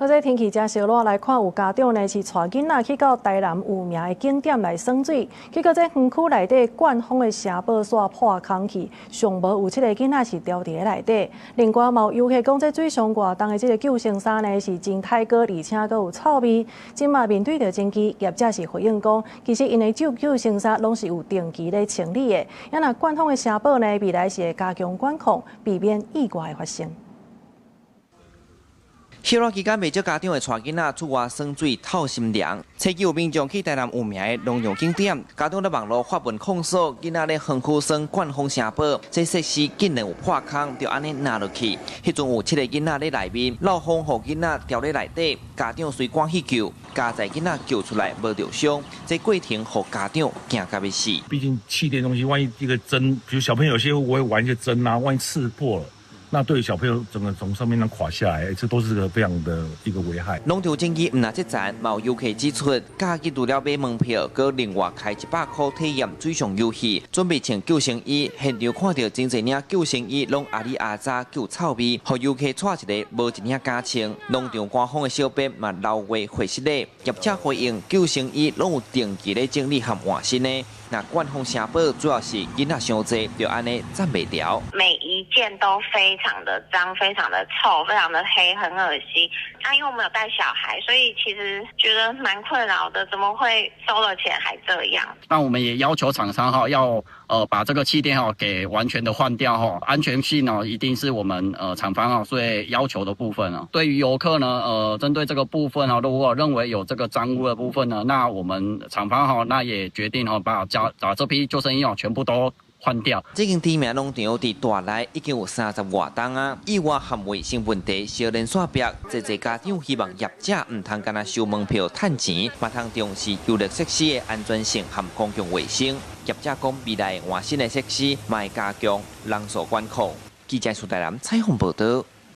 好，這天氣真燒熱，來看有家長呢是帶囡仔去到台南有名的景點來耍水，結果這園區內底灌風的城堡煞破空去，上無有七个囡仔是牢佇咧內底。另外嘛有遊客講，這水上活動的這个救生衫呢是真刣過，而且閣有臭味。這馬面對著爭議，業者是回應講，其實𪜶的救生衫攏是有定期咧清理的。啊若灌風的城堡呢，未來是會加強管控，避免意外的發生。歇熱期間，袂少家長會帶囡仔出外耍水透心涼。冊幾有民眾去台南有名的農場景點，家長佇網路發文控訴，囡仔咧園區耍灌風城堡，這設施竟然有破空，就按呢瀾落去。彼陣有七个囡仔咧內面，漏風予囡仔牢咧內底，家長隨趕去救，佳哉囡仔救出來無著傷，這過程予家長驚甲欲死。畢竟氣墊東西，萬一一個針，比如小朋友有些會玩一些針啊，萬一刺破了。那對小朋友整個從上面那垮下來，這都是個非常的一個危害。農場爭議毋但這層，嘛有遊客指出，假日除了買門票，閣另外開100箍體驗水上遊戲，準備穿救生衣，現場看著真濟領救生衣攏阿里阿雜夠臭味，予遊客帶一个無一領敢穿。農場官方的小編嘛留話回釋咧，業者回應救生衣攏有定期咧整理和換新的。那灌風城堡主要是囡仔傷濟，就按呢站袂牢。每一件都非常的髒，非常的臭，非常的黑，很惡心。啊，因為我們有帶小孩，所以其實覺得蠻困擾的。怎麼會收了錢還這樣？那我們也要求廠商哈，要把這個氣墊哈給完全的換掉哈，安全性呢一定是我們廠方啊最要求的部分啊。對於遊客呢，針對這個部分哈，如果認為有這個髒污的部分呢，那我們廠方哈那也決定哈把這批救生衣哦全部都換掉。這間知名農場佇大內已經有30外冬啊，意外和衛生問題相連煞壁，濟濟家長希望業者毋通干焦收門票趁錢，嘛通重視遊樂設施的安全性和公共衛生。業者講未來換新的設施，嘛會加強人數管控。記者蘇台南採訪報導。